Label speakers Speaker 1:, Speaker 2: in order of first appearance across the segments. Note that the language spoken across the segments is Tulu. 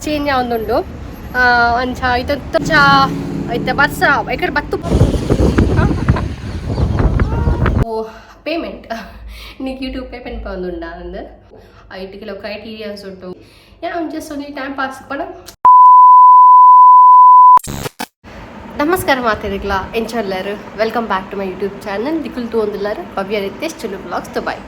Speaker 1: ಚೇಂಜ್ ಆವೊಂದುಂಡು. ಅಂಚ ಇತ್ತ ಇತ್ತೆ ಬರ್ಸ ಎಕಡೆ ಬತ್ತು. ಓ, ಪೇಮೆಂಟ್, ನಿಕ್ ಯೂಟ್ಯೂಬ್ ಪೇಮೆಂಟ್ ಬಂದುಂಡ ಅಂದ್. ಐಟ್ ಕೆಲವು ಕ್ರೈಟೀರಿಯಾಸ್ ಉಂಟು. ಯಾನ್ ಜಸ್ಟ್ ಒಂಜಿ ಟೈಮ್ ಪಾಸ್ ಪಂಡ. ನಮಸ್ಕಾರ ಮಾತೆರೆಗ್ಲಾ, ಎಂಚ ಉಲ್ಲೆರ್? Welcome back to my YouTube channel. ನಿಕುಲು ತೂವೊಂದುಲ್ಲಾರ್ ಭವ್ಯ ರಿತೇಶ್ ತುಳು ವ್ಲಾಗ್ಸ್ ದುಬೈ.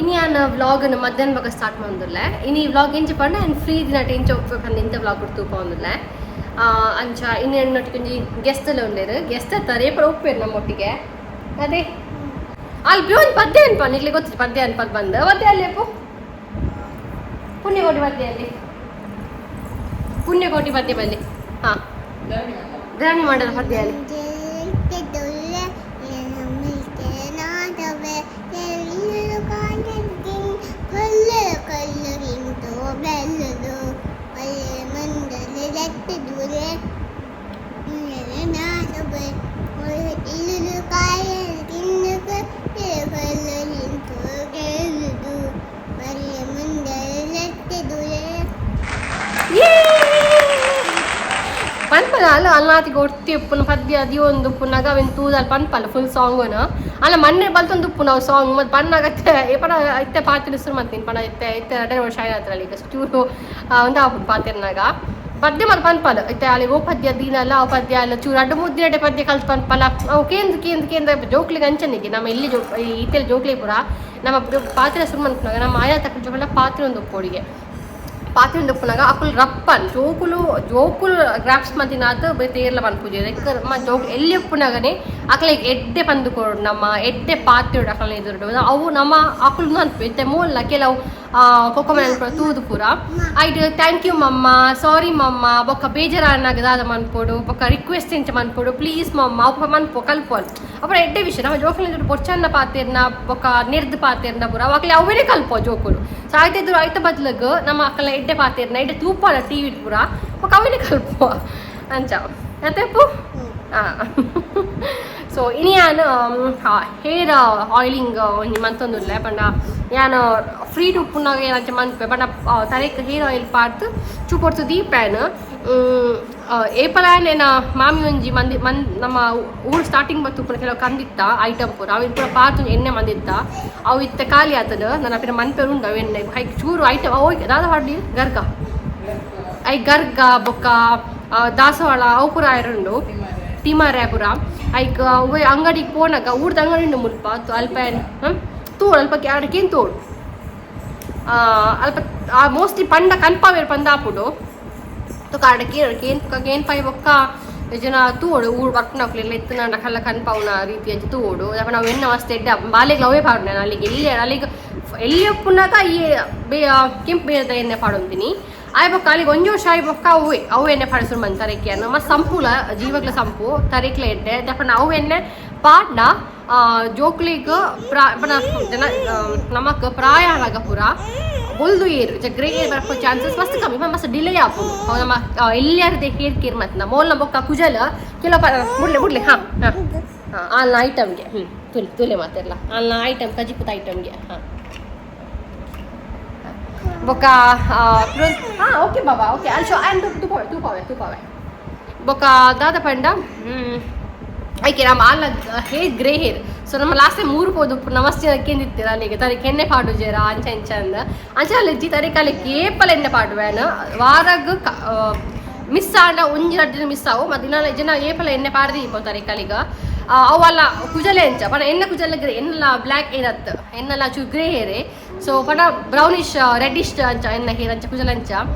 Speaker 1: ಇನಿ ಯಾನ್ ವ್ಲಾಗ್ ಮಧ್ಯಾಹ್ನ ಬೊಕ ಸ್ಟಾರ್ಟ್ ಮಲ್ತೊಂದುಲ್ಲೆ. ಇನಿ ವ್ಲಾಗ್ ಎಂಚ ಪಂಡ, ಯಾನ್ ಫ್ರೀ ದಿನಟ್ ಎಂಚ ಪಂದ್ ಇಂತ ವ್ಲಾಗ್ ತೂಪೊಂದುಲ್ಲೆ. ಅಂಚ ಇನಿ ಎನ್ನೊಟ್ಟಿಗೆ ಒಂಜಿ ಗೆಸ್ಟ್ ಎಲ್ಲ ಉಲ್ಲೆರ್. ಗೆಸ್ಟ್ ಅತ್ತ, ರೇಪಡ ಉಪ್ಪೆರ್ ನಮ್ಮೊಟ್ಟಿಗೆ. ಅದೇ ಅಲ್ಲಿ ಒಂಜಿ ಪದ್ಯ ಅನ್ಪ, ನಿಕ್ಲೆ ಗೊತ್ತಿತ್ತು ಪದ್ಯ ಅನ್ಪದ್ ಬಂದ್ ಪದ್ಯ ಅಲ್ಲಿ ಅಪ್ಪು ಪುಣ್ಯಕೋಟಿ ಪದ್ಯ ಅಲ್ಲಿ, ಪುಣ್ಯಕೋಟಿ ಪದ್ಯ ಬಲ್ಲಿ. ಹಾ, ಧರಣಿ ಮಂಡಲ ಪದ್ಯ ಅಲ್ಲಿ. ಪನ್ಪಲ ಅಲ್ಲ, ಅಲ್ನಾತಿಗೆ ಒರ್ತಿ ಉಪ್ಪುನ ಪದ್ಯ ದಿಯೊಂದು ಉಪ್ಪುನಗ ಅವೆನ್ ತೂದಲ್ ಪನ್ಪಲ್ಲ ಫುಲ್ ಸಾಂಗುನು. ಅಲ್ಲ, ಮನ್ನೆ ಬಲ್ತೊಂದು ಉಪ್ಪು ನಾವು ಸಾಂಗ್ ಮತ್ತೆ ಪನ್ನಾಗತ್ತೆ. ಏಪನ ಇತ್ತೆ ಪಾತಿನ ಶುರು ಮಂತೀನಿ ಪಣ. ಇತ್ತೆ ಇತ್ತೆ 2.5 ವರ್ಷ ಆಯ್ತು. ಈಗ ಚೂರು ಒಂದು ಆಪುಂಡು ಪಾತಿರ್ನಾಗ. ಪದ್ಯ ಮತ್ತೆ ಪನ್ಪಲ್ ಇತ್ತೆ ಅಲ್ಲಿ ಓ ಪದ್ಯ ದೀನಲ್ಲ, ಅವು ಪದ್ಯ ಅಲ್ಲ. ಚೂರು ಅಡ್ಡ ಮುದ್ದಿನಡೆ ಪದ್ಯ ಕಲ್ತ್ ಪನ್ಪಲ. ಅವು ಕೇಂದ್ರ ಕೇಂದ್ರ ಕೇಂದ್ರ ಜೋಕ್ಲಿಗೆ ಅಂಚನಿಗೆ ನಮ್ಮ ಇಲ್ಲಿ ಜೋ ಇತ್ತೆಲ್ಲ ಜೋಕ್ಲಿ ಪೂರ ನಮ್ಮ ಪಾತ್ರೆ ಶುರು ಮನ್ಪುನಾಗ ನಮ್ಮ ಆಯಾ ತಕ್ಕ ಜೋಕುಲ ಪಾತ್ರೆ ಒಂದು ಉಪ್ಪೋಡಿಗೆ ಪಾತ್ರೆ ಉಪ್ಪುನಾಗ ಅಕುಲು ರಪ್ಪನ್ ಜೋಕುಲು ಜೋಕುಲು ಗ್ರಾಪ್ಸ್ ಮಂತಿನಾತ್ ಬೇತೆ ಏರ್ಲ ಪನ್ಪುಜೆರ್. ಮ ಜೋಕ್ ಎಲ್ಲಿ ಉಪ್ಪುನಾಗನೆ ಅಕ್ಲೆಗ್ ಎಡ್ಡೆ ಪಂದ್ ಕೊರೊಡು ನಮ್ಮ, ಎಡ್ಡೆ ಪಾತೆರೊಡು ಅಕಲ್ನ ಎದುರುಡು. ಅವು ನಮ್ಮ ಅಕುಲು ಮನ್ಪು. ಇತ್ತೆ ಮೂಲ ಕೆಲವು ಕೊಕೊಮೆಲನ್ ಪೂರ ತೂದು ಪೂರ ಐಟ್ thank you ಮಮ್ಮ, ಸಾರಿ ಮಮ್ಮ, ಬೊಕ್ಕ ಬೇಜಾರಾನಾಗ ದಾದ ಮನ್ಪೊಡು, ಬೊಕ್ಕ ರಿಕ್ವೆಸ್ಟ್ ಎಂಚ ಮನ್ಪೊಡು, ಪ್ಲೀಸ್ ಮಮ್ಮ, ಅವು ಮನ್ಪು ಕಲ್ಪೊಲ್. ಅಪರ ಎಡ್ಡೆ ವಿಷಯ ನಮ್ಮ ಜೋಕುಲ್ನ ಎದುರು ಬೊರ್ಚನ್ನ ಪಾತೆರ್ನ ಬೊಕ್ಕ ನೆರ್ದ್ ಪಾತೆರ್ನ ಪೂರ ಅವು ಅಕ್ಲೆ ಅವ್ವೇನೆ ಕಲ್ಪೊ ಜೋಕುಲು. ಸೊ ಐತ ಎದುರು ಐತ ಬದ್ಲಗ್ ನಮ್ಮ ಅಕಲ್ನ ಎಡ್ಡೆ ಪಾತೆರ್ನ, ಎಡ್ಡೆ ತೂಪಾಲ ಟಿವಿ ಪೂರ, ಬೊಕ್ಕ ಅವೇನೆ ಕಲ್ಪೊ. ಅಂಚ ಅತೆಪ್ಪು. ಸೊ ಇನಿ ಯಾನ್ ಹೇರ್ ಆಯಿಲಿಂಗ್ ಒಂಜಿ ಮಂತೊಂದುಲ್ಲೆ. ಪಂಡ ಯಾನ್ ಫ್ರೀ ಉಪ್ಪುನಾಗ ಅಂಚ ಮನ್ಪೆ. ಪಂಡ ತರೆಕ್ ಹೇರ್ ಆಯಿಲ್ ಪಾಡ್ದ್ ಚೂಪೊರ್ತು ದೀಪೇನ್. ಏಪಲ ಎನ್ನ ಮಾಮಿ ಒಂಜಿ ಮಂದಿ ಮನ್ ನಮ್ಮ ಊರು ಸ್ಟಾರ್ಟಿಂಗ್ ಬತ್ತು ಉಪ್ಪುನ ಕೆಲವು ಕಂದಿತ್ತ ಐಟಮ್ ಪೂರ ಅವಿನ ಪೂರ ಪಾತ್ ಎಣ್ಣೆ ಮಂದಿತ್ತ. ಅವು ಇತ್ತೆ ಖಾಲಿ ಆತದ. ನನ್ನ ಪಿರ ಮನ್ಪೆರ್ ಉಂಡು ಅವು ಎಣ್ಣೆ. ಹೈಕ್ ಚೂರು ಐಟಮ್ ಅವು ದಾದ ಪಾಡ್ಲಿ ಗರ್ಗ, I ಗರ್ಗ ಬೊಕ್ಕ ದಾಸವಾಳ ಅವು ಪೂರ ಆಯರುಂಡು, ತಿಮಾರೆ ಪೂರ. ಐಕ್ ಅವು ಅಂಗಡಿಗೆ ಪೋನಾಗ ಊರ್ದ ಅಂಗಡಿ ಉಂಡು ಮುಲ್ಪ. ಅಲ್ಪ ತೋಡು ಅಲ್ಪ ಅಡಕೇನು ತೋಡು ಅಲ್ಪ ಮೋಸ್ಟ್ಲಿ ಪಂಡ ಕನ್ಪಾವೇರ್ ಪಂದ ಆಪುಂಡು. ತುಕ ಅಡಕೆ ಕೇನ್ ಕೇನ್ ಪೈ ಬೊಕ್ಕ ಜನ ತೂವೊಡು. ಊರು ಬರ್ಪುನಕುಲು ಎತ್ತುನ ಕಲ್ಲ ಕನ್ಪಾವುನ ರೀತಿ ಅಂಚ ತೂವೊಡು. ದಪ್ಪ ನಾವು ಎನ್ನ ಮಸ್ತ್ ಎಡ್ಡೆ ಬಾಲೆಗ್ ಅವೇ ಪಾಡುನೆ. ಅಲ್ಲಿಗೆ ಎಲ್ಲಿ ಅಲ್ಲಿಗೆ ಎಲ್ಲಿ ಉಪ್ಪುನಾಗ ಈ ಬೇ ಕೆಂಪು ಬೇರದ ಎಣ್ಣೆ ಪಾಡೊಂದಿನಿ. ಆಯ್ ಬೊಕ್ಕ ಅಲ್ಲಿಗೆ ಒಂಜಿ ವರ್ಷ ಆಯ್ ಬೊಕ್ಕ ಅವು ಅವು ಎಣ್ಣೆ ಪಾಡ ಮಂತ್ ತರೆಕ್ಕೆ ಮಸ್ತ್ ಸಂಪುಲ ಜೀವಗ್ಲ ಸಂಪು, ತರೆಕ್ಲ ಎಡ್ಡೆ. ದಪ್ಪ ಅವು ಎಣ್ಣೆ ಪಾಡ್ನ ಜೋಕ್ಲಿಗ್ ಪ್ರಾ ಜನ ನಮಕ್ ಪ್ರಾಯ ಆನಗ ಪೂರ ಬೊಲ್ದು ಏರು ಗ್ರೇ ಏರ್ ಬರ್ಪೋ ಚಾನ್ಸಸ್ ಮಸ್ತ್ ಕಮ್ಮಿ, ಮಸ್ತ್ ಡಿಲೇ ಆಪುಂಡು. ಅವು ನಮ್ಮ ಎಲ್ಲಿಯಾರ್ದೆ ಹೇರ್ ಕೇರ್ ಮತ್ನ ಮೋಲ್ನ ಬೊಕ್ಕ ಕುಜಲ್ ಕೆಲವು ಬುಡ್ಲೆ ಬುಡ್ಲೆ. ಹಾಂ ಹಾಂ ಹಾಂ, ಆಲ್ನ ಐಟಮ್ಗೆ. ಹ್ಞೂ, ತುಲೆ ತುಲೆ ಮಾತೆರ್ಲ ಆಲ್ನ ಐಟಮ್, ಕಜಿಪುತ ಐಟಮ್ಗೆ. ಹಾಂ, ಬೊಕ್ಕ ಹಾಂ, ಓಕೆ ಬಾಬಾ, ಓಕೆ. ಅಲ್ಲಿ ಶೋ ಆ್ಯಂಡ್ ತೂಪಾವೆ ತೂಪಾವೆ ತೂಪಾವೆ. ಬೊಕ್ಕ ದಾದ ಪಂಡ, ಐಕೆ ನಮ್ಮ ಆಲ್ನ ಹೇರ್ ಗ್ರೇ ಹೇರ್. ಸೊ ನಮ್ಮ ಲಾಸ್ಟ್ ಟೈಮ್ ಮೂರು ಪೋದು ನಮಸ್ತೆ ಕೇಂದಿತ್ತೀರ ಅಲ್ಲಿಗೆ ತರೆಕ್ ಎಣ್ಣೆ ಪಾಡುಜೇರ ಅಂಚ ಇಂಚ ಅಂದ್. ಅಂಚ ಅಲ್ಲಿಜ್ಜಿ, ತರೆಕ್ ಅಲ್ಲಿ ಕೇಪಲ ಎಣ್ಣೆ ಪಾಡುವೇನ. ವಾರಗ್ ಮಿಸ್ ಆಂಡ ಒಂಜಿ ರಡ್ಡ್ ದಿನ ಮಿಸ್ ಆವು, ಮತ್ತೆ ದಿನ ಜನ ಏಪಲ ಎಣ್ಣೆ ಪಾಡ್ದಿ ಇಪ್ಪೋ ತರೆಕ್ ಅಲ್ಲಿಗ. ಅವಲ್ಲ ಕುಜಲೆ ಎಂಚ ಪಂಡ ಎಣ್ಣೆ ಕುಜಲ ಗ್ರೇ, ಎನ್ನಲ ಬ್ಲ್ಯಾಕ್ ಏರತ್, ಎನ್ನಲ ಚೂ ಗ್ರೇ ಹೇರೆ. ಸೊ ಪಂಡ ಬ್ರೌನಿಶ್ ರೆಡ್ಡಿಶ್ ಅಂಚ ಎನ್ನ ಹೇರ್ ಅಂಚ ಕುಜಲ ಅಂಚ.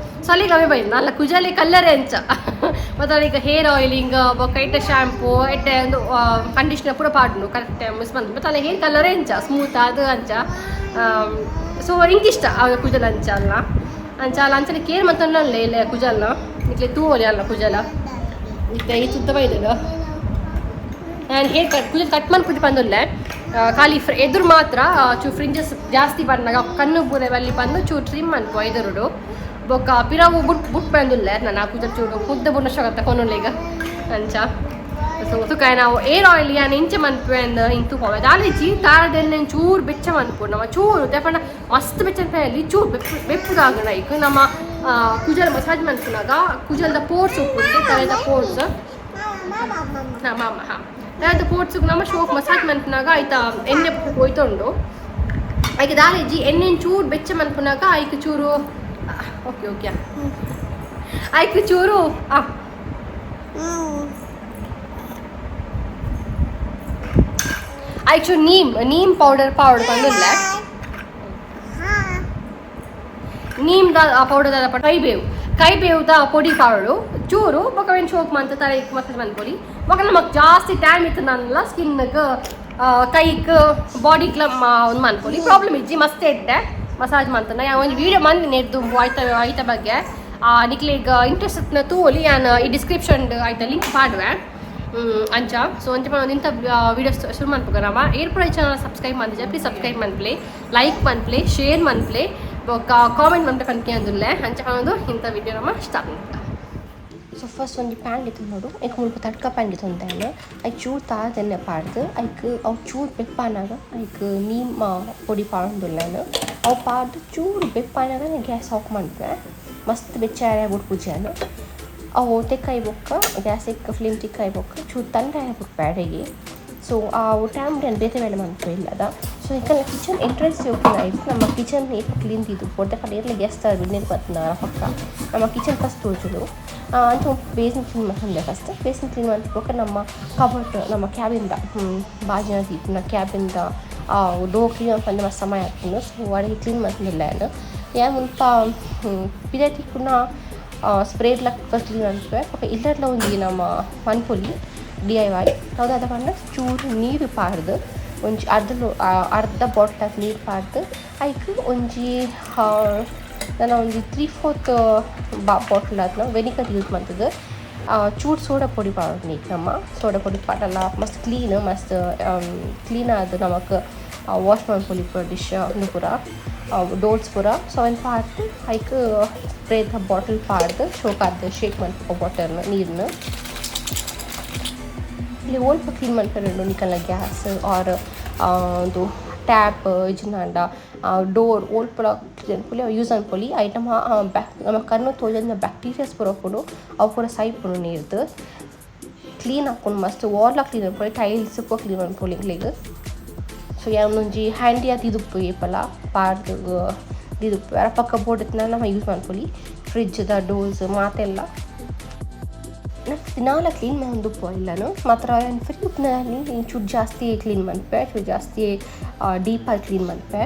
Speaker 1: ಸೊ ಅಲ್ಲಿಗೆ ಅವೇ ಬೈದು ಅಲ್ಲ ಕುಜಲೆ ಕಲ್ಲರೆ ಅಂಚ. ಮತ್ತೆ ಅಲ್ಲಿಗೆ ಹೇರ್ ಆಯಿಲಿಂಗ್ ಬೊಕ್ಕ ಎಡ್ಡೆ ಶಾಂಪೂ, ಎಡ್ಡೆ ಒಂದು ಕಂಡೀಷನರ್ ಪೂರ ಪಾಡ್ನು ಕರೆಕ್ಟ್ ಮಿಸ್ ಬಂದು. ಮತ್ತೆ ಅಲ್ಲ ಹೇರ್ ಕಲ್ಲರೇ ಅಂಚ ಸ್ಮೂತ್ ಅದು ಅಂಚ. ಸೊ ಇಂಕ್ ಇಷ್ಟ ಅವ ಕುಜಲ ಅಂಚ ಅಲ್ಲ ಅಂಚ ಅಲ್ಲ ಅಂಚನೆ ಕೇರ್ ಮಂತೊಂಡಲ್ಲ ಇಲ್ಲ ಕುಜಲ್ನ ಇಟ್ಲೆ ತೂವೊಲಿ ಅಲ್ಲ ಕುಜಲ ಇತ್ತೆ ಈ ತುತ್ತ ಬೈದಲ್ಲ. ನಾನು ಹೇರ್ ಕಟ್ ಕುಜಲ್ ಕಟ್ ಮನ್ಪುಜಿ ಪಂದುಲ್ಲೆ. ಖಾಲಿ ಎದುರು ಮಾತ್ರ ಚೂ ಫ್ರಿಂಜಸ್ ಜಾಸ್ತಿ ಬಂದಾಗ ಕಣ್ಣು ಬೂರೆ ಬಲ್ಲಿ ಬಂದು ಚೂರು ಟ್ರಿಮ್ ಮನ್ಪು ಎದುರುಡು. ಬೊಕ್ಕ ಪಿರವು ಬುಟ್ ಬುಟ್ ಬಂದುಲ್ಲೆ. ನಾನು ಆ ಕುಜಲ್ ಚೂರು ಕುದ್ದ ಬುಣ್ಣ ಶೋಕತ್ತ ಕೊನೊಲ್ಲ ಈಗ ಅಂಚ. So ತುಕ ನಾವು ಏರ್ ಆಯಿಲ್ ಯಾನ್ ಇಂಚ ಮನ್ಪುವೆ ಇಂತು ಪೋವೆ ದಾಲಿಜಿ ತಾರದೆಣ್ಣೆ ಚೂರು ಬೆಚ್ಚ ಮನ್ಪು ನಮ್ಮ ಚೂರು ದೇಪಂಡ ಮಸ್ತ್ ಬೆಚ್ಚ ಅಲ್ಲಿ ಚೂರು ಬೆಪ್ಪು ಬೆಪ್ಪುದಾಗಣ ಐಕ್ ನಮ್ಮ ಕುಜಲ್ ಮಸಾಜ್ ಮನ್ಪುನಾಗ ಕುಜಲ್ದ ಪೋರ್ಸ್ ಉಪ್ಪುಂಡು ತಲೆದ ಪೋರ್ಸ್ ಹಾ ಮಾಮ ಹಾ ತಲೆದ ಪೋರ್ಸ್ ನಮ್ಮ ಶೋಕ್ ಮಸಾಜ್ ಮನ್ಪುನಾಗ ಐತ ಎಣ್ಣೆ ಹೋಯ್ತುಂಡು ಐಕ್ ದಾಲಿಜಿ ಎಣ್ಣೆ ಚೂರು ಬೆಚ್ಚ ಮನ್ಪುನಾಗ ಐಕ್ ಚೂರು ಓಕೆ ಓಕೆ ಐಕ್ ಚೂರು ಆ ಐಕ್ ಚೂರು ನೀಮ್ ನೀಮ್ ಪೌಡರ್ ಪೌಡರ್ ಬಂದಿಲ್ಲ ನೀಮ್ the powder ದಾದ ಕೈಬೇವು ಕೈಬೇವುದ ಪೊಡಿ ಪೌಡರು ಚೂರು ಬೊಕ ಅವೆನ್ ಶೋಕ್ ಮಂತ ತಲೆ ಮಸಾಜ್ ಮನ್ಪೊಲಿ ಬೊಕ ನಮಕ್ ಜಾಸ್ತಿ ಟೈಮ್ ಇತ್ತು ನನ್ನಲ್ಲ ಸ್ಕಿನ್ಗೆ ಕೈಕ್ ಬಾಡಿಗ್ಲ ಒಂದು ಮನ್ಪೊಲಿ ಪ್ರಾಬ್ಲಮ್ ಇಜ್ಜಿ ಮಸ್ತ್ ಎಡ್ಡೆ ಮಸಾಜ್ ಮಂತನ ಯಾ ಒಂಜಿ ವೀಡಿಯೋ ಮಂದಿ ನೆಡ್ದು ಆಯ್ತ ಆಯ್ತ ಬಗ್ಗೆ ನಿಕ್ಲೆಗ್ ಇಂಟ್ರೆಸ್ಟ್ ತೂವೊಲಿ ಯಾನ್ ಈ ಡಿಸ್ಕ್ರಿಪ್ಷನ್ ಆಯ್ತ ಲಿಂಕ್ ಪಾಡುವೆ ಅಂಚ ಸೊ ಅಂಚ ಇಂಥ ವೀಡಿಯೋಸ್ ಶುರು ಮನ್ಪುಗ ನಮ ಏರ್ಪುರ ಚಾನಲ್ ಸಬ್ಸ್ಕ್ರೈಬ್ ಮಂದಿಜ ಪ್ಲೀಸ್ ಸಬ್ಸ್ಕ್ರೈಬ್ ಮನ್ಪ್ಲೆ ಲೈಕ್ ಮನ್ಪ್ಲೆ ಶೇರ್ ಮನ್ಪ್ಲೆ ಬೊಕ್ಕ ಕಾಮೆಂಟ್ ಮನ್ಪೆ ಪನ್ಕೆ ಅಂದುಲ್ಲೆ ಅಂಚ ಪನೊಂದು ಇಂಥ ವೀಡಿಯೋ ನಮ್ಮ ಸ್ಟಾರ್ಟ್ ಮನ್ಪುಗ.
Speaker 2: ಸೊ ಫಸ್ಟ್ ಒಂಜಿ ಪ್ಯಾನ್ ದೆತೊನೊಡು ಐಕ್ ಮುಲ್ಪ ತಡ್ಕ ಪ್ಯಾನ್ ದೆತೊಂದೇನೆ ಐಕ್ ಚೂರು ತಾರದೆಣ್ಣೆ ಪಾಡ್ದ್ ಐಕ್ ಅವು ಚೂರು ಬೆಪ್ಪಾನಗ ಐಕ್ ನೀಮ್ ಪೊಡಿ ಪಾಡೊಂದುಲ್ಲೆನ್ ಅವು ಪಾಡ್ದ್ ಚೂರು ಬೆಪ್ಪಾನಗ ಗ್ಯಾಸ್ ಆಫ್ ಮನ್ಪುವೆ ಮಸ್ತ್ ಬೆಚ್ಚ ಆಯೆರೆ ಬುಡ್ಪುಜಿ ಅವು ತೆಕ್ಕಾಯಿ ಬೊಕ್ಕ ಗ್ಯಾಸ್ ಎಕ್ ಫ್ಲೇಮ್ ತಿಕ್ಕಾಯಿ ಬೊಕ್ಕ ಚೂರು ತಣ್ಣೆ ಆಯೆರೆ ಬುಡ್ಪೆ ಅಡೆಗೆ. ಸೊ ಆ ಟೈಮ್ ಯಾನ್ ಬೇತೆ ಬೇಲೆ ಮನ್ಪುವೆ ಇಲ್ಲದ. ಸೊ ಎಂಕಲ್ನ kitchen entrance open ಆಯ್ತು ನಮ್ಮ ಕಿಚನ್ ಏಪ ಕ್ಲೀನ್ ದೀದ್ ಉಪ್ಪೊಡು ದಾಯೆ ಏರ್ಲ ಗೆಸ್ಟ್ ಬಿನ್ನೆರ್ ಬತ್ತಿನ ಪಕ್ಕ ನಮ್ಮ ಕಿಚನ್ ಫಸ್ಟ್ ತೋಜುಂಡು. ಅಂಚ ಬೇಸಿನ್ ಕ್ಲೀನ್ ಮಲ್ತೊಂದೆ first basin clean ಮಲ್ತ್ ಬೊಕ್ಕ ನಮ್ಮ ಕಬರ್ಡ್ ನಮ್ಮ ಕ್ಯಾಬಿನ್ದ ಬಾಜಿನ ದೀಪುನ ಕ್ಯಾಬಿನ್ದ ಡೋರ್ ಕ್ಲೀನ್ ಮಲ್ಪಂದೆ ಮಸ್ತ್ ಸಮಯ ಆಪುಂಡು. ಸೊ ಅಡೆಗ್ ಕ್ಲೀನ್ ಮಲ್ತೊಂದುಲ್ಲೆ ಯಾನ್ ಯಾನ್ ಮುಲ್ಪ ಪಿದಯಿ ತಿಕ್ಕುನ ಸ್ಪ್ರೇಡ್ಲ ಫಸ್ಟ್ ಕ್ಲೀನ್ ಮನ್ಪುವೆ ಬೊಕ್ಕ ಇಲ್ಲಡ್ಲ ಒಂಜಿ ನಮ್ಮ ಮನ್ಪೊಲಿ DIY ಅವು ದಾದ ಪಂಡ ಚೂರು ನೀರು ಪಾಡ್ದ್ ಒಂಜಿ ಅರ್ಧ ಅರ್ಧ ಬಾಟ್ಲ್ ನೀರು ಪಾಡ್ದ್ ಐಕ್ ಒಂಜಿ ನನ ಒಂಜಿ 3/4 ಬಾಟ್ಲ್ ಆತ್ನ ವೆನಿಗರ್ ಯೂಸ್ ಮಲ್ತುದು ಚೂರು ಸೋಡಾ ಪೊಡಿ ಪಾಡೊಡು ಐಕ್ ನಮ ಸೋಡಾ ಪೊಡಿ ಪಾಡಲ ಮಸ್ತ್ ಕ್ಲೀನ್ ಮಸ್ತ್ ಕ್ಲೀನ್ ಆದ್ ನಮಕ್ ವಾಶ್ ಮನ್ಪೊಲಿ ಪೂರ ಡಿಶ್ ಉಂದು ಪೂರ ಡೋರ್ಸ್ ಪೂರ. ಸೊ ಅವೆನ್ ಪಾಡ್ದ್ ಐಕ್ ಸ್ಪ್ರೇದ ಬಾಟಲ್ ಪಾಡ್ದ್ ಶೋಕಾದ್ ಶೇಕ್ ಮನ್ಪುವ ಬಾಟಲ್ನ್ ನೀರ್ನ್. ಇಲ್ಲಿ ಒಲ್ಪ ಕ್ಲೀನ್ ಮನ್ಪೆರೆ ನಿಕಲ್ನ ಗ್ಯಾಸ್ ಆರ್ ಉಂದು ಟ್ಯಾಪ್ ಇಜ್ಜಿಂಡ ಡೋರ್ ಒಲ್ಪಲ ಕ್ಲೀನ್ ಯೂಸ್ ಮನ್ಪೊಲಿ ಐಟ್ ನಮ ನಮ ಕಣ್ಣು ತೋಜಂದಿನ ಬ್ಯಾಕ್ಟೀರಿಯಾಸ್ ಪೂರ ಉಪ್ಪುಂಡು ಅವು ಪೂರ ಸೈಪುಂಡು ನೀರ್ದ್ ಕ್ಲೀನ್ ಆಪುಂಡು ಮಸ್ತ್ ವಾಲ್ಲ ಕ್ಲೀನ್ ಮನ್ಪೊಲಿ ಟೈಲ್ಸ್ ಪೂರ ಕ್ಲೀನ್ ಮನ್ಪೊಲಿ ಎಂಕ್ಲೆಗ್. ಸೊ ಯಾನ್ ಒಂಜಿ ಹ್ಯಾಂಡಿ ಆದ್ ದೀದುಪ್ಪು ಏಪಲ ಪಾಡ್ದ್ ದೀದುಪ್ಪು ಅಪಕ್ಕ ಬೋಡಿತ್ತ್ಂಡ ನಮ ಯೂಸ್ ಮನ್ಪೊಲಿ ಫ್ರಿಡ್ಜ್ದ ಡೋರ್ಸ್ ಮಾತೆಲ್ಲ. ದಿನಾಲ ಕ್ಲೀನ್ ಮಲ್ತೊಂದುಪ್ಪುವ ಇಲ್ಲನು ಮಾತ್ರ ಯಾನ್ ಫ್ರೀ ಉಪ್ಪುನ ಚೂರು ಜಾಸ್ತಿ ಕ್ಲೀನ್ ಮನ್ಪೆ ಚೂರು ಜಾಸ್ತಿ ಡೀಪ್ ಆದ್ ಕ್ಲೀನ್ ಮನ್ಪೆ.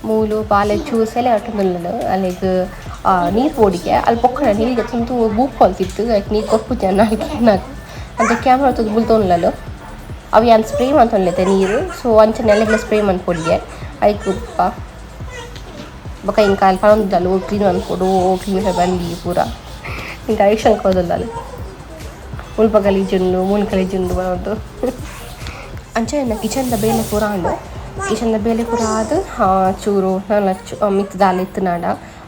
Speaker 2: ಮೂಲು ಬಾಲೆ ಚೂರು ಸೆಲೆ ಆಟೊಂದುಲ್ಲೆರ್ ಅಲೆಗ್ ನೀರು ಪೋಡಿಗೆ ಅಲ್ಪ ಪೊಕ್ಕಡ ನೀರ್ ದೆತ್ತೊಂದು ಬೂಕು ಐಕ್ ನೀರು ಕೊರ್ಪುಜಿ ನಾಕ್ ಅಂಚ ಕ್ಯಾಮ್ರಾ ತೂದು ಬುಲ್ತೊಂದುಲ್ಲಲ್ ಅವು ಯಾನ್ ಸ್ಪ್ರೇ ಮಲ್ತೊಂದುಲ್ಲೆತೆ ನೀರು. ಸೊ ಅಂಚನೆ ಅಲೆಗ್ಲ ಸ್ಪ್ರೇ ಮನ್ಪೊಲಿಗೆ ಐಕ್ ಬೊಕ ಎಂಕ್ ಅಲ್ಪ ಪನೊಂದುಲ್ಲಲ್ ಓ ಕ್ಲೀನ್ ಮನ್ಪೊಡು ಓ ಕ್ಲೀನ್ ಬಲ್ಲಿ ಪೂರ ಎಂಕ್ ಡೈರೆಕ್ಷನ್ ಕೊರೊಂದುಲ್ಲಲ್ ಮುಲ್ಪ ಗಲೀಜುಂಡು ಮೂಲು ಗಲೀಜುಂಡು ಪನೊಂದು. ಅಂಚ ಎನ್ನ ಕಿಚನ್ದ ಬೇಲೆ ಪೂರ ಆಂಡ್ ಕಿಚನ್ದ ಬೇಲೆ ಪೂರ ಆದ್ ಚೂರು ನನ ಮಿತ್ತ್ ದಾಲ ಇತ್ತ್ಂಡ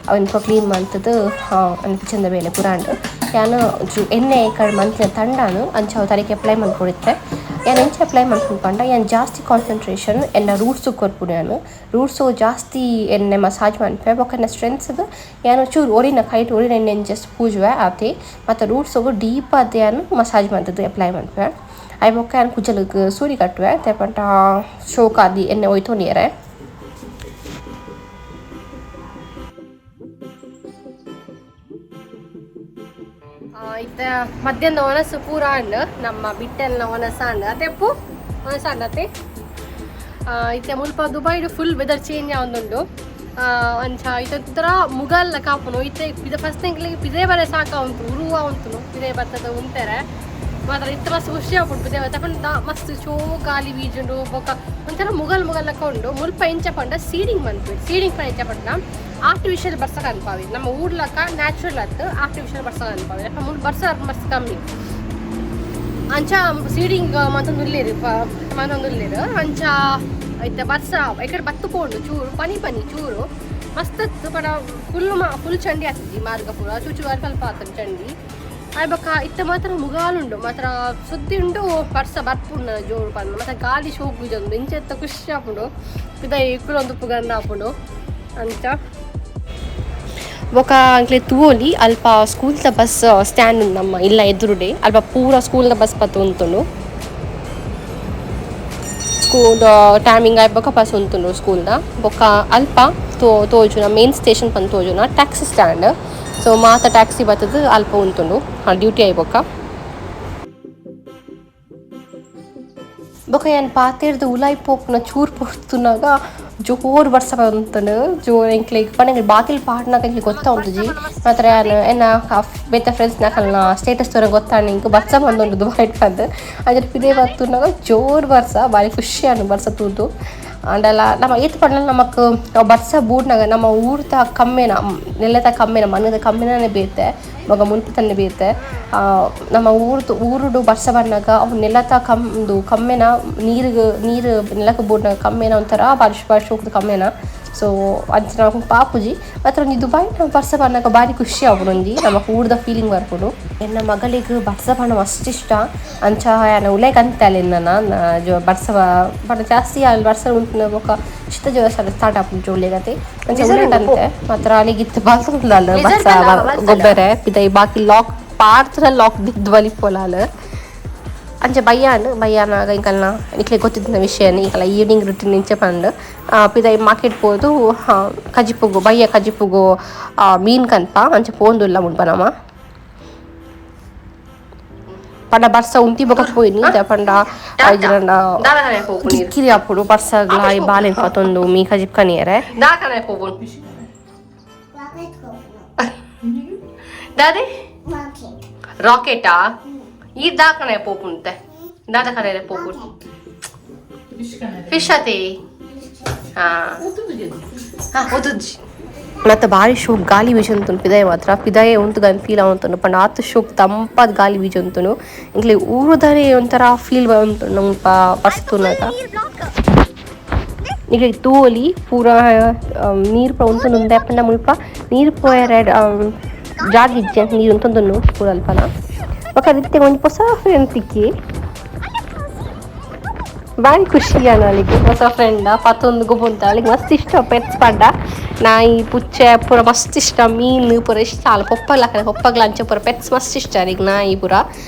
Speaker 2: ಅವೆನ್ ಪೂರ ಕ್ಲೀನ್ ಮಲ್ತ್‌ದ್ ಕಿಚನ್ದ ಬೇಲೆ ಪೂರ ಆಂಡ್. ಯಾನ್ ಚೂರು ಎಣ್ಣೆ ಕಡಿಮೆ ಮಂತಿನ ತಂಡಾನ್ ಅಂಚ ಅವು ತರೆಕ್ ಅಪ್ಲೈ ಮನ್ಪೊಡಿತ್ತೆ. ಯಾನ್ ಎಂಚ ಅಪ್ಲೈ ಮನ್ಪುನು ಪಂಡ ಯಾನ್ ಜಾಸ್ತಿ ಕಾನ್ಸಂಟ್ರೇಷನ್ ಎನ್ನ ರೂಟ್ಸ್ ಕೊರ್ಪುನು ಯಾನ್ ರೂಟ್ಸ್ ಜಾಸ್ತಿ ಎಣ್ಣೆ ಮಸಾಜ್ ಮನ್ಪುವೆ ಬೊಕ್ಕ ಎನ್ನ ಸ್ಟ್ರೆಂತ್ಸ್‌ಗ್ ಯಾನ್ ಚೂರು ಒರಿನ ಕೈಟ್ ಒರಿನ ಎಣ್ಣೆನ್ ಜಸ್ಟ್ ಪೂಜುವೆ ಆತೆ ಮತ್ತ ರೂಟ್ಸ್‌ಗ್ ಡೀಪ್ ಆದ್ ಯಾನ್ ಮಸಾಜ್ ಮಲ್ತ್‌ದ್ ಅಪ್ಲೈ ಮನ್ಪುವೆ. ಐಬೊಕ್ಕ ಬೊಕ್ಕ ಯಾನ್ ಕುಜಲ್‌ಗ್ ಸೂರಿ ಕಟ್ಟುವೆ ದಾಯೆ ಪಂಡ ಶೋಕ್ ಆದ್ ಎಣ್ಣೆ ಒಯ್ತೊನಿಯೆರೆ.
Speaker 1: ಇತ್ತೆ ಮಧ್ಯಾಹ್ನ ಒಣಸು ಪೂರ ಆಂಡ್ ನಮ್ಮ ಬಿಟ್ಟೆಲ್ನ ಒಣಸ ಆಂಡ್ ಅತೆ ಅಪ್ಪು ಒಣಸ ಆಂಡ್ ಅತೆ. ಇತ್ತೆ ಮುಲ್ಪ ದುಬೈಡ್ full weather change ಆವೊಂದುಂಡು. ಅಂಚ ಇತ್ತೆ ಒಂಥರ ಮುಗಲ್ಲ ಕಾಪುನು ಇತ್ತೆ ಪಿದ ಫಸ್ಟ್ ಎಂಕ್ಲೆಗ್ ಪಿದೆ ಬರೆ ಸಾಕ ಉಂಟು ಉರುವ ಉಂಟು ಪಿದೆ ಬತ್ತದ ಉಂತೆರೆ ಮಾತ್ರ ಇತ್ತೆ ಮಸ್ತ್ ಖುಷಿ ಆಪುಂಡು ಪಿದೆ ಬತ್ತ ಪಂಡ ಮಸ್ತ್ ಚೋ ಗಾಲಿ ಬೀಜುಂಡು ಬೊಕ ಒಂಥರ ಮುಗಲ್ ಮುಗಲ್ ಲೆಕ್ಕ ಉಂಡು. ಮುಲ್ಪ ಎಂಚ ಪಂಡ ಸೀಡಿಂಗ್ ಮನ್ಪುವೆರ್ ಸೀಡಿಂಗ್ ಪಂಡ ಎಂಚ ಪಂಡ ಆರ್ಟಿಫಿಷಿಯಲ್ ಬರ್ಸಕ ಅನ್ಪಾವಿ ನಮ್ಮ ಊರ್ಲಕ ನ್ಯಾಚುರಲ್ ಅತ್ತ್ ಆರ್ಟಿಫಿಷಿಯಲ್ ಬರ್ಸಕ ಅನ್ಪಾವಿ ಮುಲ್ಪ ಬರ್ಸ ಮಸ್ತ್ ಕಮ್ಮಿ ಅಂಚ ಸೀಡಿಂಗ್ ಮಂತೊಂದುಲ್ಲೆರ್ ಮಂತೊಂದುಲ್ಲೆರ್ ಅಂಚ ಇತ್ತೆ ಬರ್ಸ ಈ ಕಡೆ ಬತ್ತು ಪೋಂಡು ಚೂರು ಪನಿ ಪನಿ ಚೂರು ಮಸ್ತ್ ಪಡ ಫುಲ್ ಫುಲ್ ಚಂಡಿ ಆಗ್ತದೆ ಮಾರ್ಗ ಪೂರ ಚೂಚು ಅಲ್ಪ ಆತನ ಚಂಡಿ. ಆಯ್ ಬೊಕ್ಕ ಇತ್ತ ಮಾತ್ರ ಮುಗಾಲುಂಡು ಮಾತ್ರ ಸುದ್ದಿ ಉಂಡು ಬರ್ಸ ಬರ್ಪುಂಡು ಜೋರು ಪಂದ್ ಮತ್ತೆ ಗಾಲಿ ಶೋಕು ಇಂಚೆತ್ತ ಖುಷಿ ಆಪುಂಡು ಪಿದಾಯಿ ಇಕ್ಕುಲೊಂದು ಗಂಡ ಆಪುಂಡು ಅಂಚ.
Speaker 2: ಬೊಕ ಅಂಕ್ಲೆ ತೂವೊಲಿ ಅಲ್ಪ ಸ್ಕೂಲ್ದ ಬಸ್ ಸ್ಟ್ಯಾಂಡ್ ಉಂಡು ನಮ್ಮ ಇಲ್ಲ ಎದುರುಡೆ ಅಲ್ಪ ಪೂರ ಸ್ಕೂಲ್ದ ಬಸ್ ಪತ್ತು ಉಂತುಂಡು. ಸ್ಕೂಲ್ ಟೈಮಿಂಗ್ ಆಯ್ ಬೊಕ ಬಸ್ ಉಂತುಂಡು ಸ್ಕೂಲ್ದ. ಬೊಕ ಅಲ್ಪ ತೋಜುನ ಮೇನ್ ಸ್ಟೇಷನ್ ಪಂದ್ ತೋಜುನ taxi stand. So ಮಾತ ಟ್ಯಾಕ್ಸಿ ಬತ್ತದು ಅಲ್ಪ ಉಂತುಂಡು ಡ್ಯೂಟಿ ಆಯ್ ಬೊಕ. ಬೊಕ ಯಾನ್ ಪಾತೆರ್ದ್ ಉಲಾಯಿ ಪೋಪುನ ಚೂರು ಪೊರ್ತುನಗ ಜೋರು ಬರ್ಸ ಬರೊಂದುಂಡು ಜೋರು ಎಂಕ್ಲೆಗ್ ಪಂಡ ಎಂಕ್ಲೆ ಬಾಕಿಲ್ ಪಾಡ್ನಗ ಎಂಕ್ಲೆಗ್ ಗೊತ್ತಾವುಂತುಜಿ ಮಾತ್ರ ಯಾನ್ ಎನ್ನ ಬೇತೆ ಫ್ರೆಂಡ್ಸ್ ನಕಲ್ನ ಸ್ಟೇಟಸ್ ತೂರ ಗೊತ್ತಾಂಡ್ ಎಂಕ್ ಬರ್ಸ ಬಂದುಂಡು ದುಬೈಡ್ ಪಂದ್. ಅಂಚ ಪಿದಯಿ ಬತ್ತುನಗ ಜೋರು ಬರ್ಸ ಬಾರಿ ಖುಷಿ ಆಂಡ್ ಬರ್ಸ ತೂದು. ಆಂಡಲ ನಮ ಏತ್ ಪಂಡಲ ನಮಕ್ ಬರ್ಸ ಬೂರ್ನಗ ನಮ್ಮ ಊರ್ದ ಕಮ್ಮೆನ ನೆಲತ ಕಮ್ಮೆನ ಮಣ್ಣುದ ಕಮ್ಮೆನನೆ ಬೇತೆ ಬೊಕ ಮುಲ್ಪತನೆ ಬೇತೆ. ನಮ್ಮ ಊರ್ದು ಊರುಡು ಬರ್ಸ ಬನ್ನಗ ಅವು ನೆಲತ ಉಂದು ಕಮ್ಮೆನ ನೀರುಗು ನೀರು ನೆಲಕ್ ಬೂರ್ನಗ ಕಮ್ಮೆನ ಒಂಥರ ಬಾರಿ ಬಾರಿ ಶೋಕುದ ಕಮ್ಮೆನ. ಸೊ ಅಂಚ ನಮಕ್ ಪಾಪುಜಿ ಮಾತ್ರ ಒಂಜಿ ದುಬೈ ಬರ್ಸ ಬನ್ನಗ ಬಾರಿ ಖುಷಿ ಆಪುಂಡು ಒಂಜಿ ನಮಕ್ ಊರ್ದ ಫೀಲಿಂಗ್ ಬರ್ಪುಂಡು. ಎನ್ನ ಮಗಳಿಗೆ ಬರ್ಸ ಪಂಡ ಮಸ್ತ್ ಇಷ್ಟ ಅಂಚ ಯಾನ್ ಉಲಯಿ ಕಂತಲೆ ಎನ್ನನ ಬರ್ಸ ಪಂಡ ಜಾಸ್ತಿ ಆಲ್ ಬರ್ಸ ಉಂತುನ ಬೊಕ ಶೀತ ಜ್ವರ ಸ್ಟಾರ್ಟ್ ಆಪುಂಡು ಜೋಲೆಗತೆ ಅಂಚ ಉಲಯಿ ಕಂತೆ ಮಾತ್ರ ಅಲೆಗ್ ಇತ್ತೆ ಬಲ್ತೊಂದುಲ್ಲಲ್ ಬರ್ಸ ಗೊಬ್ಬೆರೆ ಪಿದಯಿ ಬಾಕಿ ಲಾಕ್ ಪಾಡ್ದ್ರ ಲಾಕ್ ದಿಕ್ದ್ ಬಲಿಪೊಲಾಲ್. ಅಂಚ ಬಯ್ಯಾನ್ ಬಯ್ಯಾನಾಗ ಎಂಕಲ್ನ ನಿಕ್ಲೆಗ್ ಗೊತ್ತಿತ್ತಿನ ವಿಷಯನೆ ಎಂಕಲ್ನ ಈವ್ನಿಂಗ್ ರುಟೀನ್ ಇಂಚ ಪಂದ್ ಪಿದಯಿ ಮಾರ್ಕೆಟ್ ಪೋದು ಕಜಿಪುಗು ಬಯ್ಯ ಕಜಿಪುಗು ಮೀನ್ ಕನ್ಪ ಅಂಚ ಪೋಂದುಲ್ಲ ಮುಲ್ಪ ನಮ. ಪಂಡ ಬರ್ಸ ಉಂತಿ ಬೊಕ ಪೋಯಿನಿ ಪಂಡ ಐಜ್ರಂಡ ಕಿರಿಕಿರಿ ಆಪುಂಡು ಬರ್ಸಗ್ಲ ಬಾಲೆನ್ ಪತೊಂದು ಮೀನ್ ಕಜಿಪು ಕನಿಯೆರೆ.
Speaker 1: ದಾಕನೆ ಪೋಪುಂಡು ದಾದೆ ರಾಕೆಟಾ ಈ ದಾಕನೆ ಪೋಪುಂತೆ ದಾದ ಕನೆರೆ ಪೋಪುಂಡು ಫಿಶ್ ಅತೆ ಹಾ ಹಾ ಒತುಜಿ.
Speaker 2: ಮತ್ತು ಬಾರಿ ಶೋಕ್ ಗಾಲಿ ಬೀಜೊಂತುಂಡು ಪಿದಯಿ ಮಾತ್ರ ಪಿದಯೇ ಉಂತುಗಂದ್ ಫೀಲ್ ಆವೊಂತುಂಡು ಪಂಡ ಆತ್ ಶೋಕ್ ತಂಪಾದ್ ಗಾಲಿ ಬೀಜೊಂತುಂಡು ಎಂಕ್ಲೆ ಊರುದನೆ ಒಂಥರ ಫೀಲ್ ಬರೊಂತುಂಡು ಮುಲ್ಪ ಬರ್ಸ ತೂನಗ. ನಿಕ್ಲೆಗ್ ತೂವೊಲಿ ಪೂರ ನೀರು ಪೂರ ಉಂತೊಂದುಂಡು ಪಂಡ ಮುಲ್ಪ ನೀರು ಪೋಯೆರೆ ಜಾಗ ಇಜ್ಜಿ ಅಂಚ ನೀರು ಉಂತೊಂದುಂಡು ಪೂರ ಅಲ್ಪಲ. ಬೊಕ ಇತ್ತೆ ಒಂಜಿ ಪೊಸ ಫ್ರೆಂಡ್ ತಿಕ್ಕಿ ಬಾರಿ ಖುಷಿ ಅಲೆಗ್ ಹೊಸ ಫ್ರೆಂಡ್ ಪತೊಂದು ಗೊಬ್ಬೊಂತ ಅಲೆಗ್ ಮಸ್ತ್ ಇಷ್ಟ ಪೆಟ್ಸ್ ಪಂಡ ನಾಯಿ ಪುಚ್ಚೆ ಪೂರ ಮಸ್ತ್ ಇಷ್ಟ ಮೀನ್ ಪೂರ ಇಷ್ಟ ಅಲ್ಲ ಪೊಪ್ಪಗ್ಲ ಪೊಪ್ಪಗ್ಲ ಅಂಚ ಪೂರ ಪೆಟ್ಸ್ ಮಸ್ತ್ ಇಷ್ಟ ಅರೆಗ್ ನಾಯಿ ಪೂರ.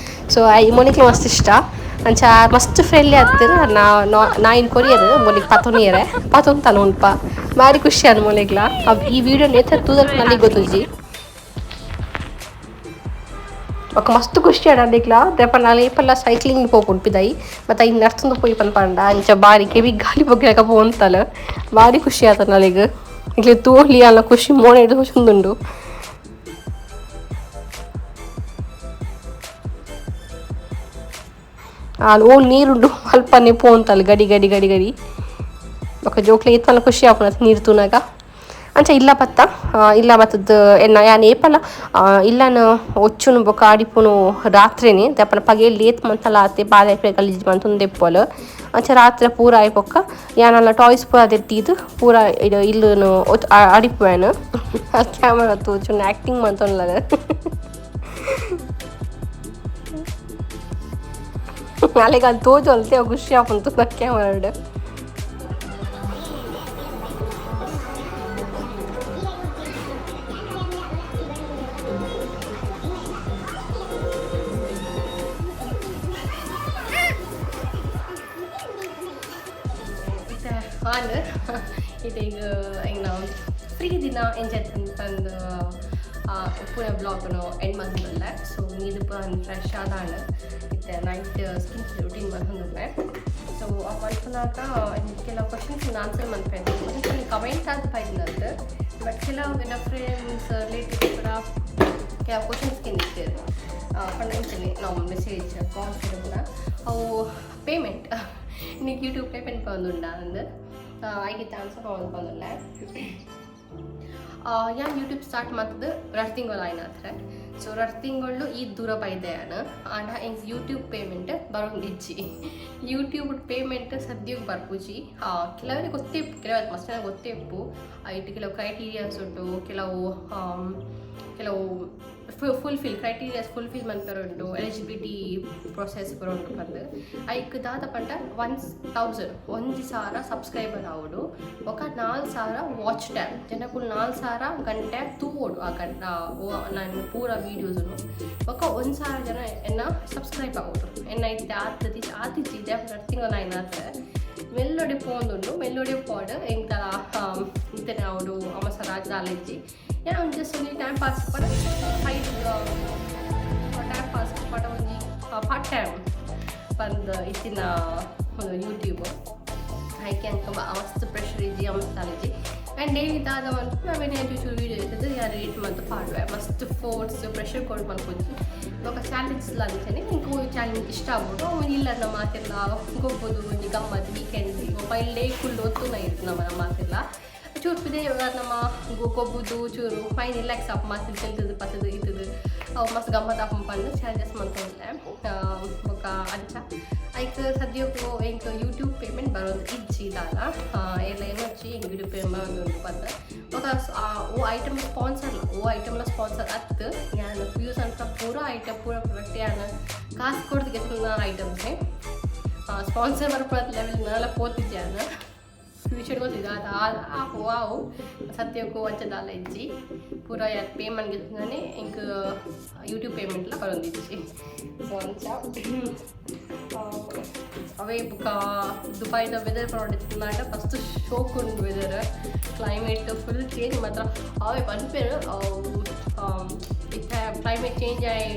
Speaker 2: ಸೊ ಮೊಲಿಕ್ಲ ಮಸ್ತ್ ಇಷ್ಟ ಅಂಚ ಮಸ್ತ್ ಫ್ರೆಂಡ್ಲಿ ಆತೇರ್ ನಾಯಿನ್ ಕೊರಿಯರ್ ಮೊಲಿಗ್ ಪತೊನಿಯೆರೆ ಪತೊಂತಾನ ಮುಲ್ಪ ಬಾರಿ ಖುಷಿ ಆಂಡ್ ಮೊಲೆಗ್ಲ. ಈ ವಿಡಿಯೋ ನೇತ ತೂದಲ್ಪ ನನಗ್ ಗೊತ್ತುಜಿ. ಬೊಕ ಮಸ್ತ್ ಖುಷಿ ಆಂಡ್ ಅಲೆಗ್ಲ ದಾಯೆ ಏಪಲ ಸೈಕ್ಲಿಂಗ್ ಪೋಪುಂಡು ಪಿದಯಿ ಬತ್ತ ಐನ್ ನಡ್ತೊಂದು ಪೋಯಿ ಪನ್ಪಂಡ ಅಂಚ ಬಾರಿ ಕೆಬಿಗ್ ಗಾಲಿ ಪೊಗ್ಗಿನಕ ಪೋವೊಂತಲ್ ಬಾರಿ ಖುಷಿ ಆತಂಡ್ ಅಲೆಗ್. ನಿಕ್ಲೆಗ್ ತೂವೊಲಿ ಆಲ್ನ ಖುಷಿ ಮೋನೆಡ್ ತೋಜೊಂದುಂಡು. ಆಲ್ ಓಲ್ ನೀರುಂಡು ಅಲ್ಪನೆ ಪೋಂತಲ್ ಗಡಿ ಗಡಿ ಗಡಿ ಗಡಿ ಬೊಕ ಜೋಕ್ಲೆಗ್ ಏತ್ ಪಂಡ ಖುಷಿ ಆಪುಂಡು ನೀರು ತೂನಗ. ಅಂಚ ಇಲ್ಲ ಪತ್ತ ಇಲ್ಲ ಬತ್ತದ್ ಎನ್ನ ಯಾನ್ ಏಪಲ ಇಲ್ಲನ ಒಚ್ಚುನು ಬೊಕ ಆಡಿಪುನು ರಾತ್ರೆನೆ ದಾಯೆ ಪಗೆಲ್ ಏತ್ ಮಂತಲ ಆತೆ ಬಾಲೆ ಗಲೀಜ್ ಮಂತೊಂದು ಇಪ್ಪೊಲು. ಅಂಚ ರಾತ್ರೆ ಪೂರ ಆಯಿ ಬೊಕ್ಕ ಯಾನಲ್ಲ ಟಾಯ್ಸ್ ಪೂರ ದೆತ್ತೀದ್ ಪೂರ ಇಲ್ಲುನು ಆಡಿಪುವೆನ್. ಕ್ಯಾಮರಾ ತೋಜುಂಡು ಆಕ್ಟಿಂಗ್ ಮಂತೊಂದುಲ್ಲಲ್. ಅಲೆಗ್ ಅದು ತೋಜೊಲ್ತೆ ಅವು ಖುಷಿ ಆಪುಂಡು ತೂನಗ ಕ್ಯಾಮರಾಡ್.
Speaker 1: ಇತ್ತೆ ಎಂಗ್ನ ಫ್ರೀ ದಿನ ಎಂಜಾಯ್ ಪಂದ್ ಪೂರ ಬ್ಲಾಗ್ನು ಎಂಡ್ ಮಂತೊಂದುಲ್ಲೆ. ಸೊ ನೀರು ಪೂರ ಫ್ರೆಶ್ ಆದಾಂಡ್ ಇತ್ತೆ night skin care routine ಮಂತೊಂದುಲ್ಲೆ. ಸೊ ಅವು ಮನ್ಪುನಗ ಕೆಲವು ಕ್ವಶನ್ಸ್ ಆನ್ಸರ್ ಮನ್ಪೆರ್ ಕಮೆಂಟ್ ಆದ್ ಬೈದಿನಂತ್ ಬಟ್ ಕೆಲವು ಎನ್ನ ಫ್ರೆಂಡ್ಸ್ ರಿಲೇಟಿವ್ಸ್ ಪೂರ ಕೆಲವು ಕ್ವಶನ್ಸ್ ಕೇಂದಿತ್ತೆರ್ ಪಂಡ ಇಂಚನೆ normal message calls ಪೂರ ಅವು ಪೇಮೆಂಟ್ ನಿಕ್ ಯೂಟ್ಯೂಬ್ ಪೇಮೆಂಟ್ ಪಂದುಂಡ ಅಂದ್ ಐಕಿತ್ತ ಆನ್ಸರ್ ಪಂದುಲ್ಲೆ. ಯಾನ್ ಯೂಟ್ಯೂಬ್ ಸ್ಟಾರ್ಟ್ ಮಲ್ತುದು ರಡ್ಡ್ ತಿಂಗೊಲು ಆಯಿನಾತ್ರೆ. ಸೊ ರಡ್ಡ್ ತಿಂಗಳು ಈ ದೂರ ಬೈದೆ ಯಾನ್. ಆಂಡ ಎಂಕ್ ಯೂಟ್ಯೂಬ್ ಪೇಮೆಂಟ್ ಬರೊಂದಿಜ್ಜಿ. ಯೂಟ್ಯೂಬ್ ಪೇಮೆಂಟ್ ಸದ್ಯಗ್ ಬರ್ಪುಜಿ. ಕೆಲವರಿಗೆ ಗೊತ್ತೇ, ಕೆಲವು ಮಸ್ತ್ ಜನ ಗೊತ್ತೇ ಇಪ್ಪು. ಐಟ್ ಕೆಲವು ಕ್ರೈಟೀರಿಯಾಸ್ ಉಂಟು, ಕೆಲವು ಕೆಲವು ಫುಲ್ಫಿಲ್ ಕ್ರೈಟೀರಿಯಾಸ್ ಫುಲ್ಫಿಲ್ ಮನ್ಪೆರೆ ಉಂಟು, ಎಲಿಜಿಬಿಲಿಟಿ ಪ್ರೊಸೆಸ್ ಪೂರ ಉಂಟು ಪಂದ್. ಐಕ್ ದಾದ ಪಂಡ 1000, 1000 ಸಬ್ಸ್ಕ್ರೈಬರ್ ಆವೊಡು, ಬೊಕ 4000 ವಾಚ್ ಟೈಮ್, ಜನಕುಲು 4000 ಗಂಟೆ ತೂವೊಡು ಆ ಗಂಟೆ ನಾನು ಪೂರ ವೀಡಿಯೋಸ್ನು, ಬೊಕ 1000 ಜನ ಎನ್ನ ಸಬ್ಸ್ಕ್ರೈಬ್ ಆವೊಡು. ಎನ್ನ ಇತ್ತೆ ಆತದಿ ಆತಿಜ್ಜಿ. ತಿಂಗಳ ಆಯ್ನಾತೆ ಮೆಲ್ಲೊಡೆ ಪೋಂದುಂಡು, ಮೆಲ್ಲೊಡೆ ಪೋಡ್. ಎಂಕಲ ಇತ್ತನೆ ಆವೊಡು, ಅವಸರ ದಾಲ ಇಜ್ಜಿ. ಯಾನ್ ಜಸ್ಟ್ ಒಂಜಿ ಟೈಮ್ ಪಾಸ್ ಪಡ, ಸೈಡ್ ಟೈಮ್ ಪಾಸ್ ಪಡ, ಒಂಜಿ ಪಾರ್ಟ್ ಟೈಮ್ ಪಂದ್ ಇತ್ತಿನ ಯೂಟ್ಯೂಬ್. ಐಕೆ ಅಂಕ ಮಸ್ತ್ ಪ್ರೆಷರ್ ಇಜ್ಜಿ, ಮಸ್ತ್ ದಾಲ ಇಜ್ಜಿ. ಆ್ಯಂಡ್ ಡೈಲಿ ದಾದ ಮನ್ಪು ಅವೇನೆ ಚೂರು ವೀಡಿಯೋ ಇರ್ತದೆ, ಯಾರು ಎಡಿಟ್ ಮಂತ್ ಪಾಡುವೆ. ಮಸ್ತ್ ಫೋರ್ಸ್ ಪ್ರೆಷರ್ ಕೊಡು ಮನ್ಪುಜಿ. ಬೊಕ ಚಾಲೆಂಜ್ ಅಂಚನೆ ಎಂಕ್ ಚಾಲೆಂಜ್ ಇಷ್ಟ ಆಪುಂಡು. ಅವು ಇಲ್ಲ, ನಮ್ಮ ಮಾತೆಲ್ಲ ಗೊಬ್ಬುದು ಒಂಜಿ ಗಮ್ಮತ್. ವೀಕೆಂಡ್ ಮೊಬೈಲ್ ಕುಲ್ಲು ಒತ್ತುನ ಇತ್ತು ನಮ್ಮ ನಮ್ಮ ಮಾತೆಲ್ಲ ಚೂರು ಪಿದೆ ನಮ್ಮ ಗೊಬ್ಬುದು, ಚೂರು ಮೈಂಡ್ ರಿಲ್ಯಾಕ್ಸ್ ಆಪ್, ಮಾತು ಚೆಲ್ತದು ಪತ್ತದು ಇತ್ತದು, ಅವು ಮಸ್ತ್ ಗಮ್ಮತ್ ಆಪುಂಡು ಪಂದ್ ಚಾಲೆಂಜಸ್ ಮಂತೊಂದುಲ್ಲೆ. ಬೊಕ ಅಂಚ ಐಕ್ ಸದ್ಯಕ್ಕೂ ಎಂಕ್ ಯೂಟ್ಯೂಬ್ ಪೇಮೆಂಟ್ ಬರೋದು ಇಜ್ಜಿ ದಾಲ ಎಲ್ಲ ಏನೊಚ್ಚಿ ಎಂಕ್ ಯೂಟ್ಯೂಬ್ ಪೇಮೆಂಟ್ ಬರೋದು ಪಂದ್. ಬೊಕ ಓ ಐಟಮ್ ಸ್ಪಾನ್ಸರ್, ಓ ಐಟಮ್ಲ ಸ್ಪಾನ್ಸರ್ ಅತ್. ಯಾನ್ ಯೂಸ್ ಅಂತ ಪೂರ ಐಟಮ್, ಪೂರ ಪ್ರಾಡಕ್ಟ್ ಯಾನ್ ಕಾಸು ಕೊಡ್ದು ಗೆತ್ತುನ ಐಟಮ್ಸೇ. ಸ್ಪಾನ್ಸರ್ ಬರ್ಪದ ಲೆವೆಲ್ ನಾಲ ಪೋತಿದ್ದೆ. ಫ್ಯೂಚರ್ ಗೊತ್ತಿದೆ ಅದು ಆವು. ಸದ್ಯಕ್ಕೂ ಅಂಚ ದಾಲ ಇಜ್ಜಿ. ಪೂರ ಯಾನ್ ಪೇಮೆಂಟ್ ಗೆತ್ತುನಾನೆ ಎಂಕ್ ಯೂಟ್ಯೂಬ್ ಪೇಮೆಂಟ್ಲ ಬರೊಂದಿಜ್ಜಿ. ಸೊ ಅಂಚ ಅವೇ. ಬುಕ್ಕ ದುಬೈದ ವೆದರ್ ಪನೊಂಡಿತ್ತಿನಾಂಡ ಫಸ್ಟ್ ಶೋಕ್ ಉಂಡು. ವೆದರ್, ಕ್ಲೈಮೇಟ್ ಫುಲ್ ಚೇಂಜ್ ಮಾತ್ರ. ಅವೇ ಪನ್ಪೆರ್, ಇತ್ತೆ ಕ್ಲೈಮೇಟ್ ಚೇಂಜ್ ಆಯಿ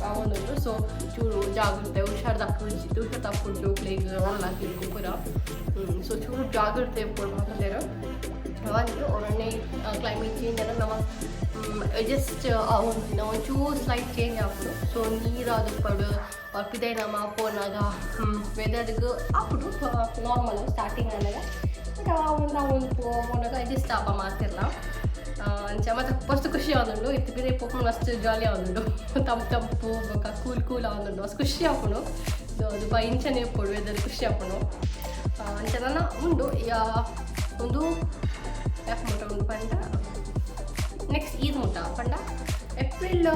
Speaker 1: ಆವೊಂದುಂಡು. ಸೊ ಚೂರು ಜಾಗ್ರತೆ, ಹುಷಾರ್ ತಪ್ಪುಜಿ, ಹುಷಾರ್ ತಪ್ಪುಂಡು ಜೋಕ್ಲೆಗ್ ಹಾಕಿದ್ರು ಪೂರ. ಸೊ ಚೂರು ಜಾಗ್ರತೆ ಇಪ್ಪೊಡು ಮಾತಲ್ಲೇರು. ಒಂದು ಒಮ್ಮೊಮ್ಮೆ ಕ್ಲೈಮೇಟ್ ಚೇಂಜ್ ಅಂದ್ರೆ ನಮ್ಮ ಜಸ್ಟ್ ಒಂದು ಒಂಚೂರು ಸ್ಲೈಟ್ ಚೇಂಜ್ ಆಪುಂಡು. ಸೊ ನೀರು ಅದು ಆರ್ ಪಿದೈ ನಮ್ಮ ಪೋನಾಗ ವೆದರ್ಗ್ ಆಪುಂಡು ನಾರ್ಮಲ್ ಸ್ಟಾರ್ಟಿಂಗ್ ಆನಾಗ. ಬಟ್ ಒಂದು ಒಂದು ಪೋನಾಗ ಅಡ್ಜಸ್ಟ್ ಆಪ ಮಾತಿರ್ಲ. ಅಂಚ ಮತ್ತೆ ಮಸ್ತ್ ಖುಷಿ ಆವೊಂದುಂಡು. ಇತ್ತೆ ಪಿದೈ ಪೋಪುನ ಮಸ್ತ್ ಜಾಲಿ ಆವೊಂದುಂಡು. ತಂಪು ತಂಪು ಬೊಕ ಕೂಲ್ ಕೂಲ್ ಆವೊಂದುಂಡು, ಮಸ್ತ್ ಖುಷಿ ಆಪುಂಡು. ಸೊ ದುಬೈ ಇಂಚನೆ ಇಪ್ಪೊಡು ವೆದರ್, ಖುಷಿ ಆಪುಂಡು. ಅಂಚ ನನ ಉಂಡು. ಒಂದು ಯಾಕೆ ಮುಟ್ಟ ಉಂಡು ಪಂಡ ನೆಕ್ಸ್ಟ್ ಈದ್ ಮುಟ್ಟ ಪಂಡ ಏಪ್ರಿಲ್,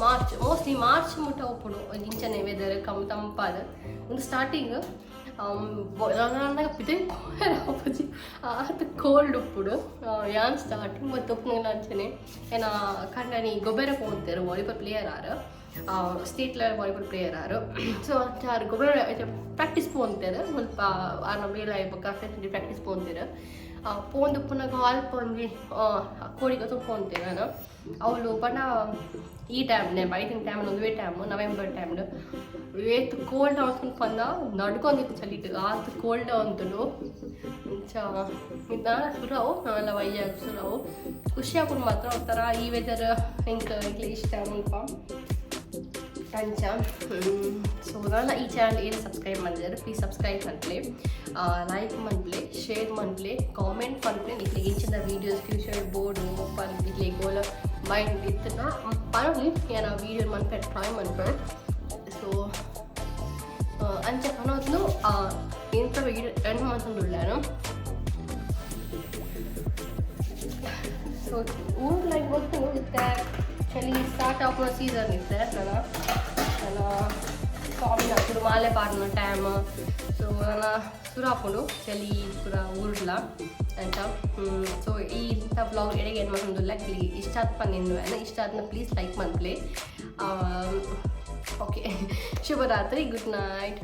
Speaker 1: ಮಾರ್ಚ್, ಮೋಸ್ಟ್ಲಿ ಮಾರ್ಚ್ ಮುಟ್ಟ ಉಪ್ಪುಂಡು ಇಂಚನೆ ವೆದರ್ ಕಮ್ ತಂಪಾದ. ಒಂದು ಸ್ಟಾರ್ಟಿಂಗ್ ಪಿದೈ ಆಪುಜಿ, ಆತ್ ಕೋಲ್ಡ್ ಉಪ್ಪುಡು. ಯಾನ್ ಸ್ಟಾರ್ಟಿಂಗ್ ಮತ್ತು ಉಪ್ಪುನ ಅಂಚನೆ ಏನ ಕಂಡನಿ ಗೊಬ್ಬರ ಪೋಂತೆರ್, ವಾಲಿಬಾಲ್ ಪ್ಲೇಯರ್ ಆರ್, ಸ್ಟೇಟ್ ಲೆವೆಲ್ ವಾಲಿಬಾಲ್ ಪ್ಲೇಯರ್ ಆರ್. ಸೊ ಆರ್ ಗೊಬ್ಬರ ಪ್ರಾಕ್ಟೀಸ್ ಪೋಂತೆರ್. ಮುಲ್ಪ ಆರ್ನ ಬೇಲೆ ಬೊಕ್ಕ ಪ್ರಾಕ್ಟೀಸ್ ಪೋಂತೆರ್. ಪೋಂದು ಉಪ್ಪುನಗ ಅಲ್ಪ ಒಂಜಿ ಕೋಡಿಗೆ ಪೋಂತೆರ್ ನಾನು. ಅವಳು ಪಂಡ ಈ ಟೈಮ್ ಐತಿನ ಟೈಮ್ ಒಂದುವೇ ಟೈಮ್, ನವೆಂಬರ್ ಟೈಮ್ ಏತ್ ಕೋಲ್ಡ್ ಆವೊಂದು ಪಂಡ ನಡ್ಕೊಂದಿತ್ತು ಚಲಿಟ್, ಆತ್ ಕೋಲ್ಡ್ ಆವೊಂದುಂಡು. ಅಂಚ ನಿಧಾನ ಸುರವು ನಾವೆಲ್ಲ ವಯ್ಯಾಗ ಸುರವು. ಖುಷಿ ಆಪುಂಡು ಮಾತ್ರ ಒಂಥರ ಈ ವೆದರ್. ಎಂಕ್ ಎಂಕ್ಲೆ ಇಷ್ಟ ಮುಲ್ಪ ಅಂಚ. ಸೊ ನನ್ನ ಈ ಚಾನಲ್ ಏನು ಸಬ್ಸ್ಕ್ರೈಬ್ ಮಲ್ದಿದ್ದಾರೆ, ಪ್ಲೀಸ್ ಸಬ್ಸ್ಕ್ರೈಬ್ ಮನ್ಪುಲೆ, ಲೈಕ್ ಮನ್ಪುಲೆ, ಶೇರ್ ಮನ್ಪುಲೆ, ಕಾಮೆಂಟ್ ಮನ್ಪುಲೆ. ನಿಕ್ಲೆಗ್ ಇಂಚಿನ ವೀಡಿಯೋಸ್ ಫ್ಯೂಚರ್ ಬೋಡು ಪನ್ ನಿಕ್ಲೆಗ್ ಓಲ ಮೈಂಡ್ ಇತ್ತುನ ಪನೊಲಿ, ಯಾನ್ ಆ ವೀಡಿಯೋ ಮನ್ಪೆ ಟ್ರೈ ಮನ್ಪೆ. ಸೊ ಅಂಚ ಪನೊಂದು ಇಂಥ ವೀಡಿಯೋ ಎಂಡ್ ಮಲ್ತೊಂದುಲ್ಲೆ. ಸೊ ಊರು ಲೈಕ್ ಗೊತ್ತು, ಇತ್ತೆ ಚಳಿ ಸ್ಟಾರ್ಟ್ ಆಪುನ ಸೀಸನ್ ಇತ್ತೆ. ನನ್ನ ನನ್ನ ಸ್ವಾಮಿನ ಪೂರ ಮಾಲೆ ಪಾಡುನ ಟೈಮ್. ಸೊ ನನ್ನ ಸುರು ಆಪುಂಡು ಚಳಿ ಪೂರ ಊರುಡ್ಲ ಅಂಚ. ಸೊ ಈ ಇಂಥ ವ್ಲಾಗ್ ಎಡೆಗೆ ಏನು ಮಲ್ತೊಂದುಲ್ಲೆ. ಇಷ್ಟ ಆತ್ ಪಂದ್ ಇಷ್ಟ ಆತ್ನ ಪ್ಲೀಸ್ ಲೈಕ್ ಮನ್ಪುಲೆ. ಓಕೆ, ಶುಭರಾತ್ರಿ, ಗುಡ್ ನೈಟ್.